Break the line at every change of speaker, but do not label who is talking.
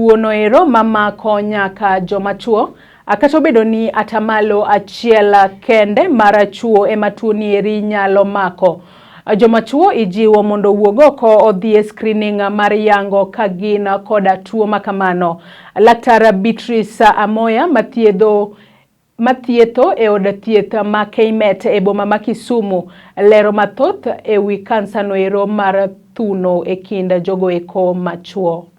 Tuono ero mamako nyaka joma chuo kata obedo ni atamalo achiel kende mar chuo ema tuoni eri nyalo mako. Joma chuo ijiwo mondo owuog oko odhi e screening mar yango ka gin koda tuo makamano. Laktar Beatrice Amoya mathiedho mathietho e od thieth ma KMET e boma ma Kisumu lero mathoth e wi kansa noero mar thuno e kind jogo eko machuo.